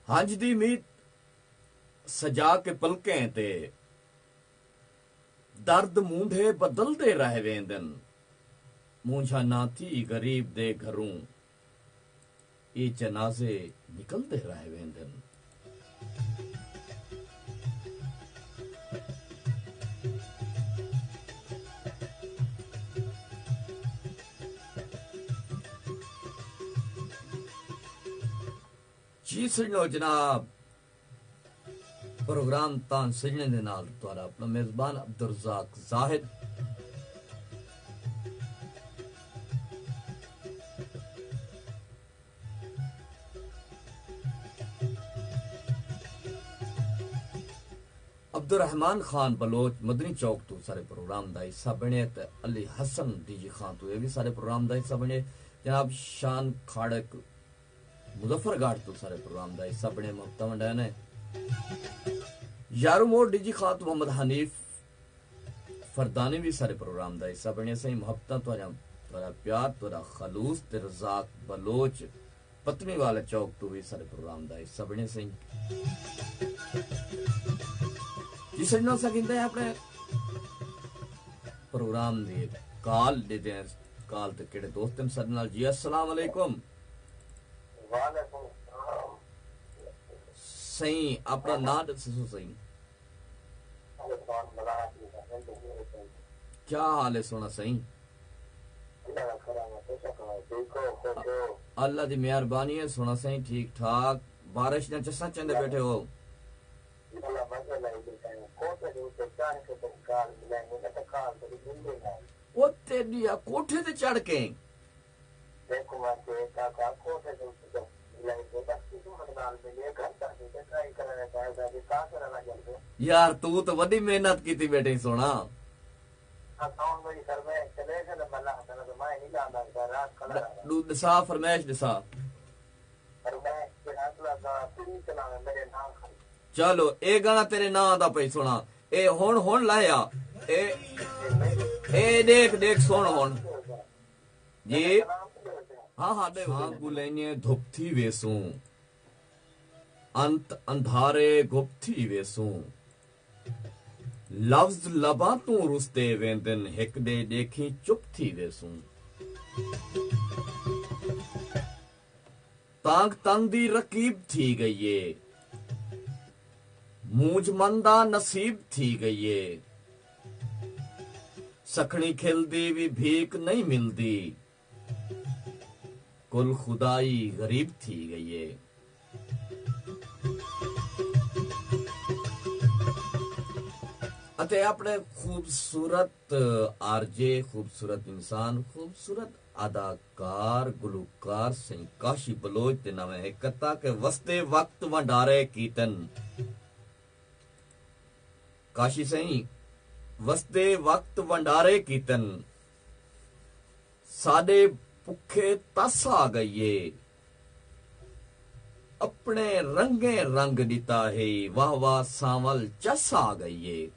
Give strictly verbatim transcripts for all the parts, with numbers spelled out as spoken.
ہنج دی میت سجا کے پلکیں تے، درد مونڈھے بدلدے رہ ویندن۔ مونجھا نہ تھی غریب دے گھروں، اے جنازے نکلدے رہ ویندن۔ جی سجنو جناب، پروگرام تان سجنے دے نال تہاڈا اپنا میزبان عبدالرزاق زاہد۔ عبدالرحمان خان بلوچ مدنی چوک توں سارے پروگرام دا حصہ بنے تے علی حسن ڈی جی خان توں اے وی سارے پروگرام دا حصہ بنے۔ جناب شان کھاڑک مظفر گڑھ توں سارے پروگرام دا حصہ بنے، محبتاں ونڈائے نے۔ یارو موڑ ڈی جی خان توں محمد حنیف فردانی وی سارے پروگرام دا حصہ بنے۔ سائیں محبتاں تہاڈا، تہاڈا پیار، تہاڈا خلوص تے رزاق بلوچ پتنی والے چوک توں وی سارے پروگرام دا حصہ بنے سائیں۔ جی سجنوں، اساں گھندے ہیں اپنے پروگرام دی کال، ڈیدے ہیں کال تے کیڑے دوست ہیں ساڈے نال۔ جی السلام علیکم۔ وعلیکم السلام۔ سائیں اپنا نام ڈسو سائیں۔ کیا حال ہے سونا سائیں؟ اللہ دی مہربانی ہے سونا سائیں، ٹھیک ٹھاک۔ بارش دیاں چساں چندے بیٹھے ہو؟ او تیڈی آ کوٹھے تے چڑھ کے۔ یار توں تے وڈی محنت کیتی بیٹھیں سونا۔ ڈو ڈسا فرمائش ڈسا۔ چلو اے گانا تیرے ناں دا پئی سونا۔ اے ہن ہن لایا۔ اے اے ڈیکھ ڈیکھ سن ہن۔ جی ہاں ہاں ڈے۔ ہاں گلینیے دھپ تھی ویسوں، انت اندھارے گپ تھی ویسوں۔ لفظ لباں توں رستے ویندن، ہک ڈے ڈیکھیں چپ تھی ویسوں۔ تانگ تن دی رقیب تھی گئی اے، مونجھ من دا نصیب تھی گئی اے۔ سکھڑی کھل دی وی بھیک نہیں ملدی، کل خدائی غریب تھی گئی اے۔ اتے اپنے خوبصورت آر جے، خوبصورت انسان، خوبصورت اداکار، گلوکار سئیں کاشی بلوچ دے ناویں ہک قطعہ کہ وسدے وقت ونڈارے کیتن۔ کاشی سئیں، وسدے وقت ونڈارے کیتن، ساݙے بکھے تس آ ڳئی اے، اپݨے رنگیں رنگ ݙتا ہئی، واہ واہ سانول چس آ ڳئی اے۔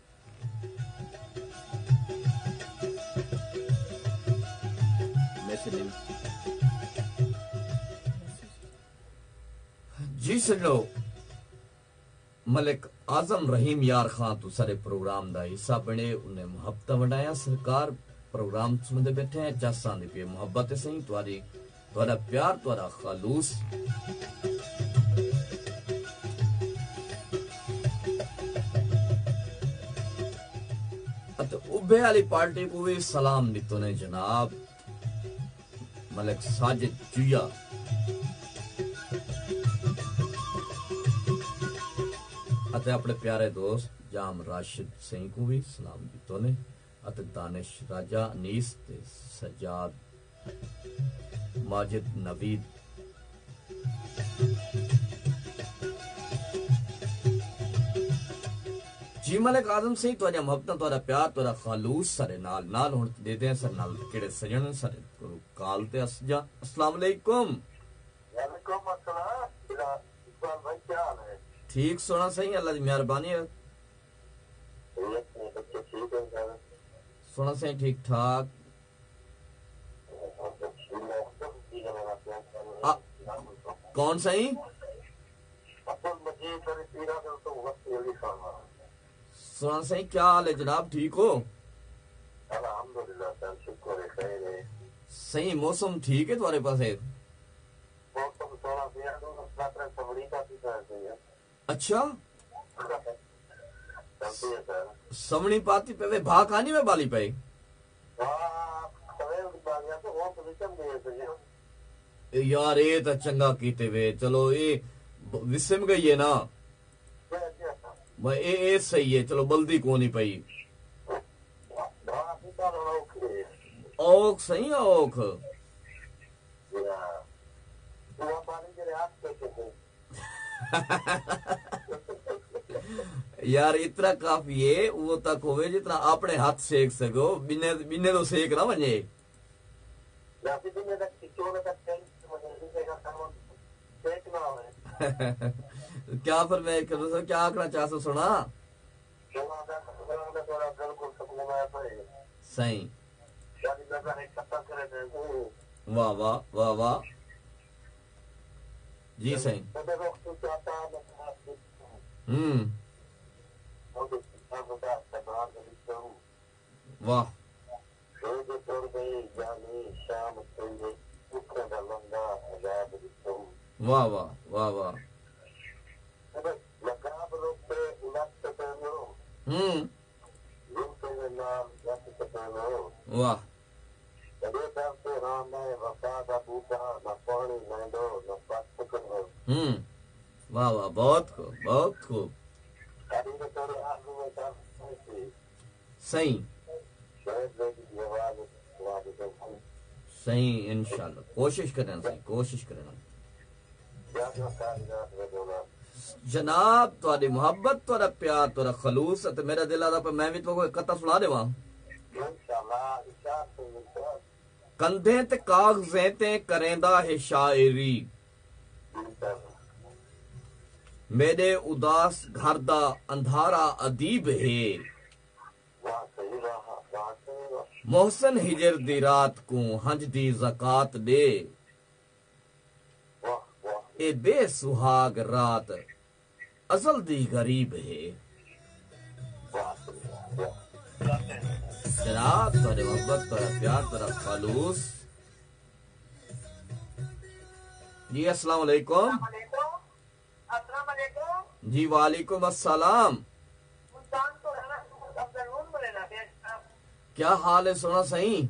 جی سݙو، ملک اعظم رحیم یار خان توں ساݙے پروگرام دا حصہ بݨے، انہیں محبتاں ونڈایاں۔ سرکار پروگرام سݨدے ٻیٹھے ہیں، چس آندی پئی ہے محبت ہے سئیں، تہاݙی، تہاݙا پیار، تہاݙا خلوص۔ اتے ابھے والی پارٹی کوں وی سلام ݙتو نے جناب۔ ملک ساجد چویا اتے اپݨے پیارے دوست جام راشد سئیں کوں وی سلام ݙتو نے اتے دانش راجہ انیس تے سجاد ماجد نوید۔ جی ملک اعظم سئیں، تہاݙیاں محبتاں، تہاݙا پیار، تہاݙا خلوص ساݙے نال نال۔ ہݨ ݙیہدے ہیں ساݙے نال کیڑھے سڄݨ ساݙے کولوں کال تے اس جا۔ السلام علیکم۔ وعلیکم السلام۔ اقبال بھائی، کیا حال ہے؟ ٹھیک سوہݨا سئیں، اللہ دی مہربانی ہے۔ خیریت ہے، بچے ٹھیک ہیں سر؟ سوہݨا سئیں، ٹھیک ٹھاک۔ آ، کون سئیں؟ سر، پیرا دل تو وقت علی خان۔ سوہݨا سائیں، کیا حال ہے جناب؟ ٹھیک ہو؟ الحمدللہ سر، شکر ہے، خیر ہے۔ سائیں، موسم ٹھیک ہے تہاݙے پاسے؟ موسم سوہݨا پیا، ݙو ترے سوہݨی پاتی پیا سائیں۔ اچھا؟ چلدی ہے سر۔ سوہݨی پاتی پے، بھا کانی میں بالی پئی؟ بھا سویل دی بالی آ، تے ہݨ تے وچم ڳئی ہے سر۔ اے یار، اے تاں چنڳا کیتے وے۔ چلو، اے ب-، وسم ڳئی ہے نا؟ جی، جی سر۔ میں اے، اے صحیح ہے، چلو، ٻلدی کونی پئی۔ بھا، بھا، بھا، اوکھ ہے۔ اوکھ سائیں، اوکھ۔ جی ہاں۔ وہ پانی جیڑھے ہتھ تے کیتے۔ یار، اتنا کافی ہے، وہ تک ہوئے جتنا اپنے ہاتھ سیک سکو، بنے، بنے تو سیک نہ ونجے۔ جیسے بنے تک چور تک سیک، سیک نہ ہوئے۔ کیا فرمائش کرو سر، کیا آکھنا چاہسو سوہݨا؟ سوہݨا دا، سوہݨا دا تھوڑا بالکل سکون آیا پئے۔ سائیں۔ شادی دا گھر اکٹھا کرے تے، او۔ واہ، واہ، واہ، واہ۔ جی سائیں۔ ہوں۔ واہ۔ واہ، واہ، واہ، واہ۔ ہوں۔ واہ۔ ہوں۔ واہ واہ، بہت خوب، بہت خوب۔ سائیں۔ سائیں، انشاءاللہ کوشش کریں سائیں، کوشش کریں۔ جناب، تہاݙی محبت، تہاݙا پیار، تہاݙا خلوص، تے میݙا دل آہدا پئے میں وی تہاکوں ہک قطعہ سݨا ݙیواں۔ کندھیں تے کاغذیں تے کریندا ہے شاعری، میݙے اداس گھر دا اندھارا ادیب ہے۔ محسن ہجر دی رات کوں ہنج دی زکات ݙے، اے بے سہاگ رات ازل دی غریب ہے۔ جناب، تہاݙے محبت، تہاݙا پیار، تہاݙا خلوص۔ جی، السلام علیکم۔ السلام علیکم۔ جی، وعلیکم السلام۔ ملتان تو رانا محمد عبدالنور بولے نا، بے شک۔ کیا حال ہے سوہݨا سائیں؟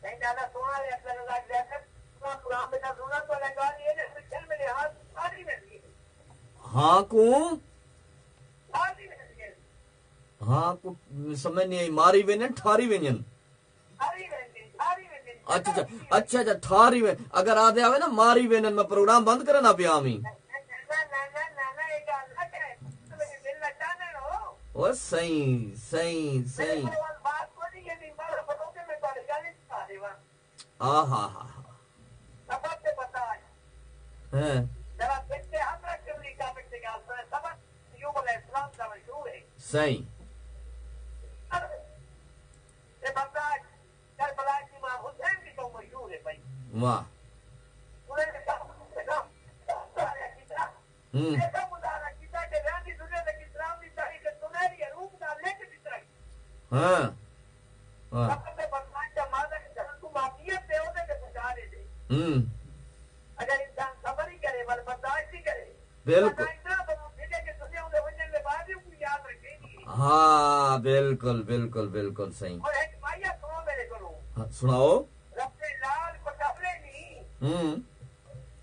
سائیں، ݙاڈھا سوہݨا ہے، عبدالرزاق زیدہ۔ پورا پروگرام بیٹھا سوہݨا، تہاݙا گال یہ ہے، پچھل میرے ہاتھ ساری میں بھی۔ ہاں کوں؟ ساری میں بھی۔ ہاں کوں سمجھ نہیں آئی، ماری ویندن، ٹھاری ویندن۔ اچھا، اچھا، اچھا، اچھا، ٹھاری وے-، اگر آدھے آوے نا، ماری ویندن، میں پروگرام بند کرنا پیا آویں۔ او سائیں، سائیں، سائیں۔ آہا ہا ہا۔ ہیں۔ سائیں۔ اے بندہ کربلا اچ امام حسین دی ٻہوں مشہور ہے بھائی۔ واہ۔ انہاں نے کم، کم، کم کیتا۔ ہوں۔ ایسا مظاہرہ کیتا کہ رہندی دنیا تے اسلام دی تاریخ اچ سنہری عروق نال لکھ ݙتا۔ ہاں۔ ہاں۔ سفر دے فرمان دا مالک جہاں توں معافیت تے عہدے تے پہنچا ݙیندے۔ ہوں۔ اگر انسان صبر ہی کرے، ول برداشت ہی کرے۔ بالکل۔ ورنہ اتنا بنو پھرے کہ دنیا دے ونڄݨ دے بعد وی کوئی یاد رکھے نہیں۔ ہاں، بالکل، بالکل، بالکل صحیح۔ اور ہک ماہیا سݨو میݙے کولوں۔ ہاں، سݨاؤ۔ رب دے لال پٹولے نی۔ ہوں۔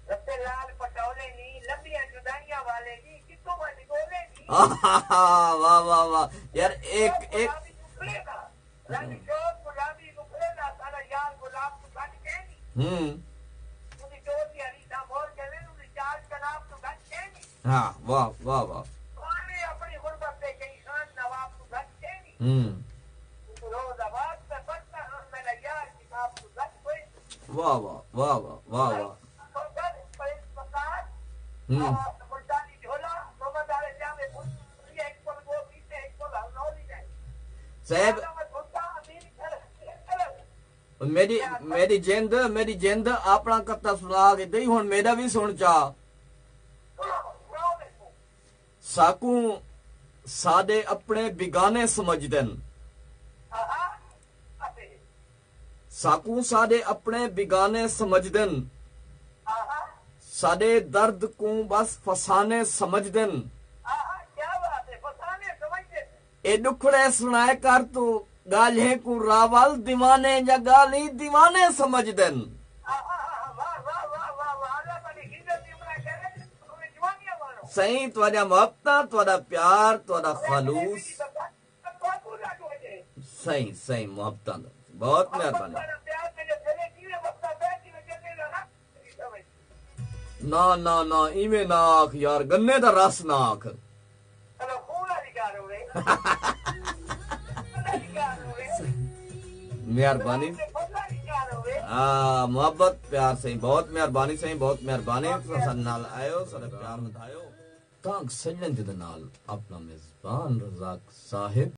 رب دے لال پٹولے نی، لمبیاں جدائیاں والے نی، کتھوں ونڄ ڳولے نی۔ واہ، واہ، واہ۔ یار، ایک، ایک گلابی نخرے دا۔ رنگ شوق گلابی نخرے دا، ساݙا یار گلاب توں گھٹ کائنی۔ ہوں۔ اوندی ٹور دی ہریساں مور کیویں، اوندی چال شراب توں گھٹ کائنی۔ ہاں، واہ، واہ، واہ۔ پاویں اپݨی غربت دے کہیں خان نواب توں گھٹ کائنی۔ ہوں۔ اوں روز آواز پئے پڑھدا ہاں، میݙا یار کتاب توں گھٹ کوئی نہیں۔ واہ، واہ، واہ، واہ، واہ، واہ۔ صاحب، میݙی، میݙی جند، میݙی جند اپݨا قطعہ سݨا کے دئی، ہݨ میݙا وی سݨ چا۔ ساکوں ساݙے اپݨے بیگانے سمجھدن۔ ساکوں ساݙے اپݨے بیگانے سمجھدن۔ ساݙے درد کوں ٻس فسانے سمجھدن۔ اے ݙکھڑے سݨائے کر توں ڳالھیں کوں راول، دیوانے جا ڳالھیں دیوانے سمجھدن۔ سئیں، تہاݙیاں محبتاں، تہاݙا پیار، تہاݙا خلوص۔ سئیں، سئیں، محبتاں دا۔ بہت مہربانی۔ نہ، نہ، نہ، ایویں نہ آکھ یار، گنے دا رس نہ آکھ۔ مہربانی۔ ہاں، محبت، پیار سئیں، بہت مہربانی سئیں، بہت مہربانی۔ تساں ساݙے نال آئے ہو، ساݙا پیار ودھائے ہو۔ تاں سڄݨ دے نال اپݨا میزبان رزاق صاحب۔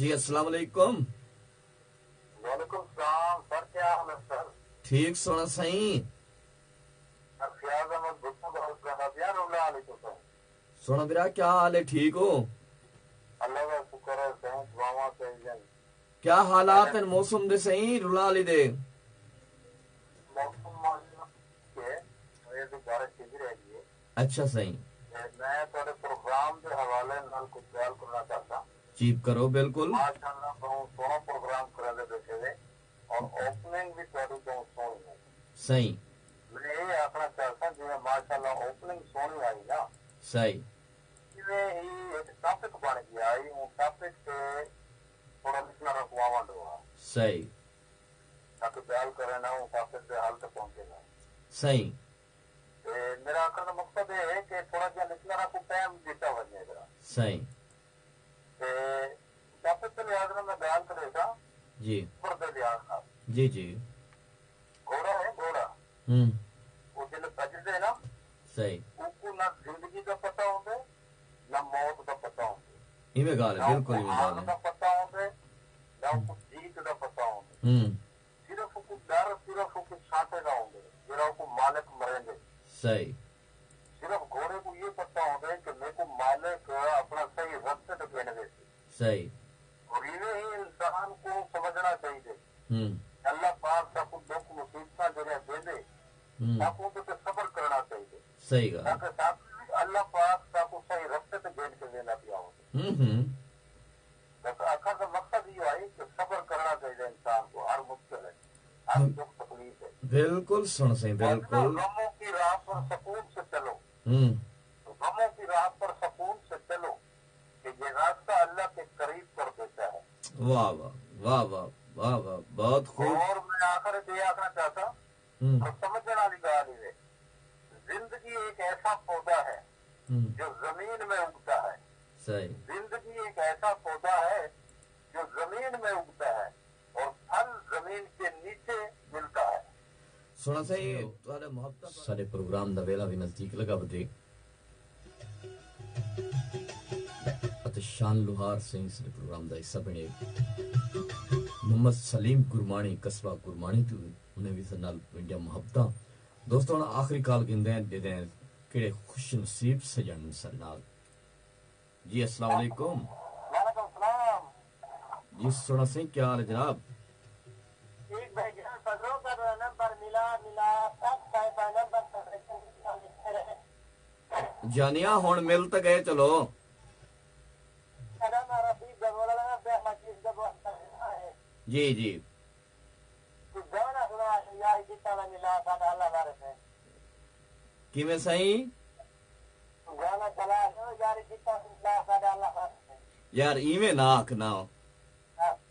جی، السلام علیکم۔ وعلیکم السلام سر، کیا حال ہے سر؟ ٹھیک سونا سائیں۔ سر فیاض احمد بھٹو گال کرنا پیا، رولا علی تو سائیں۔ سونا برا، کیا حال ہے؟ ٹھیک ہو؟ اللہ کا شکر ہے سائیں، دعاواں چاہیے۔ کیا حالات ہیں موسم دے سائیں، رولا علی دے؟ موسم ماشاءاللہ ٹھیک ہے، یہ بھی بارش چل رہی ہے۔ اچھا سائیں۔ تے میں تہاݙے پروگرام دے حوالے نال کجھ ڳالھ کرݨا چاہساں۔ جی کرو، بالکل۔ ماشاءاللہ ٻہوں سوہݨا پروگرام کریندے ٻیٹھے وے، اور اوپننگ وی تہاݙی ٻہوں سوہݨی ہے۔ سائیں۔ میں اے آکھݨا چاہساں جیویں ماشاءاللہ اوپننگ سوہݨی آئی نا، سائیں۔ ایویں ہی ہک ٹاپک بݨ ڳیا ہئی، اوں ٹاپک تے تھوڑا لکھݨا رکھواواں ݙو ہا۔ سائیں۔ تاکہ ڳالھ کرݨا اوں ٹاپک دے حل تے پہنچے نا۔ سائیں۔ تے میرا آکھݨ دا مقصد اے ہے کہ تھوڑا جیہا لکھݨا کوں ٹائم ݙتا ونڄے ذرا۔ سائیں۔ تے ٹاپک دے لحاظ نال میں ڳالھ کریساں، جی۔ عمر دے لحاظ نال۔ جی، جی۔ گھوڑا ہے، گھوڑا۔ ہوں۔ او جیلے بھڄدے نا، صحیح۔ اوکوں نہ زندگی دا پتہ ہوندے، نہ موت دا پتہ ہوندے۔ ایویں ڳالھ ہے، نہ بالکل اوکوں ایویں ڳالھ ہار ہے۔ دا پتہ ہوندے، نہ اوکوں جیت دا پتہ ہوندے۔ ہوں۔ صرف اوکوں ݙر، صرف اوکوں ساٹے دا ہوندے، جیڑھا اوکوں مالک مریندے۔ صحیح۔ صرف گھوڑے کوں ایہ پتہ ہوندے کہ میکوں مالک اپݨا صحیح رستے تے گھن ویسی۔ صحیح۔ اور ایویں ہی انسان کوں سمجھݨا چاہیدے۔ ہوں۔ اللہ پاک ساکوں ݙکھ مصیبتاں جیڑھیاں ݙیندے، ہوں۔ ساکوں اوندے تے صبر کرݨا چاہیدے۔ صحیح ڳالھ۔ تاکہ ساکوں وی اللہ پاک ساکوں صحیح رستے تے گھن کے ویندا پیا ہوندے۔ ہوں، ہوں۔ بس آکھݨ دا مقصد ایہو ہئی کہ صبر کرݨا چاہیدا انسان کوں، ہر مشکل ہے، ہر ہم۔ ݙکھ تکلیف ہے۔ بالکل سونا سائیں، اور بالکل۔ غموں کی راہ پر سکون سے چلو۔ ہوں۔ غموں کی راہ پر سکون سے چلو کہ یہ راستہ اللہ کے قریب کر دیتا ہے۔ واہ واہ، واہ واہ، واہ واہ، بہت خوب۔ اور میں آخر تے یہ آکھݨا چاہتا ہوں، ہوں۔ اور سمجھݨ والی ڳالھ ہی ہے۔ زندگی ایک ایسا پودا ہے، ہوں۔ جو زمین میں اگتا ہے۔ صحیح۔ زندگی ایک ایسا پودا ہے، جو زمین میں اگتا ہے اور پھل زمین کے نیچے ملتا ہے۔ سونا سائیں، تہاݙے محبتاں ساݙے پروگرام دا ویلا وی نزدیک لڳا ودے۔ اتے شان لوہار سائیں ساݙے پروگرام دا حصہ بݨے۔ محمد سلیم گرماݨی، قصبہ گرماݨی توں، انہیں وی ساݙے نال ونڈیاں محبتاں۔ دوستو، ہݨ آخری کال گھندے ہیں، ݙیہدے ہیں کیڑھے خوش نصیب سڄݨ ساݙے نال۔ جی، السلام علیکم۔ وعلیکم السلام۔ جی، سونا سائیں، کیا حال ہے جناب؟ ٹھیک بھائی جان، پدرو کا نمبر ملا، ملا، سب صاحب نمبر۔ جانیا، ہݨ مل تے ڳئے، چلو۔ جی، جی۔ کوئی گانا سݨا، یار جتھاں ونڄ لا ساݙا اللہ وارث ہے۔ کیویں سائیں؟ گانا چلا ݙیو، یار جتھاں ونڄ لا ساݙا اللہ وارث ہے۔ یار ایویں نہ آکھ نا۔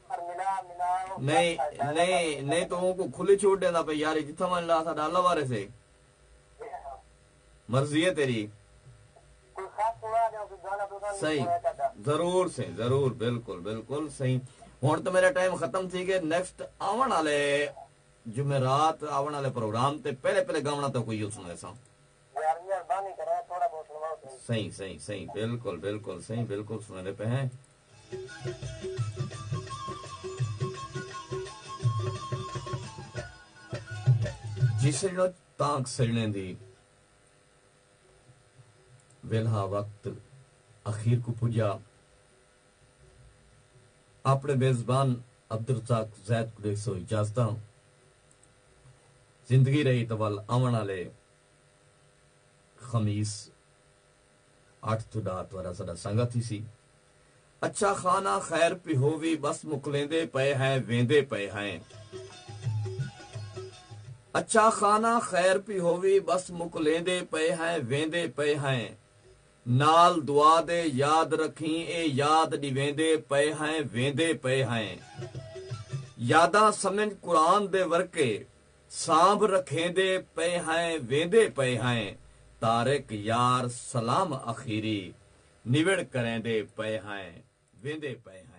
پر ملا، ملا، نہیں، نہیں، نہیں تو اونکوں کھلی چھوٹ ݙیندا پئے، یار جتھاں ونڄ لا ساݙا اللہ وارث ہے۔ مرضی ہے تیری۔ کوئی خاص سݨا ݙیو، کوئی گانا ݙو گانا سائیں، سݨا ݙیو۔ ضرور سائیں، ضرور، بالکل، بالکل سائیں۔ ہݨ تاں میرا ٹائم ختم تھی ڳئے، نیکسٹ آوݨ والے جمعرات آوݨ والے پروگرام تے پہلے پہلے گاوݨا تاں کوئی یوں سݨیساں۔ یار مہربانی کرے، تھوڑا بہت سݨواؤ سائیں۔ سائیں، سائیں، سائیں، بالکل، بالکل سائیں، بالکل سݨیندے پئے ہیں۔ جی سڄݨو، تاں سڄݨیں دی ویلھا وقت اخیر کوں پڄا۔ اپݨے میزبان عبدالرزاق زید کوں ݙیسو اجازتاں۔ زندگی رہی تاں ول آوݨ والے خمیس اٹھ توں ݙاہ تہاݙا ساݙا سانگا تھیسی۔ اچھا خانہ خیر پئی ہووی، بس مکلیندے پئے ہیں، ویندے پئے ہیں۔ اچھا خانہ خیر پئی ہووی، بس مکلیندے پئے ہیں، ویندے پئے ہیں۔ نال دعا دے یاد رکھیں، اے یاد ݙیویندے پئے ہیں، ویندے پئے ہیں۔ یاداں سمجھ قرآن دے ورقے، سانبھ رکھیندے پئے ہیں، ویندے پئے ہیں۔ طارق یار سلام اخیری، نوڑ کریندے پئے ہیں، ویندے پئے ہیں۔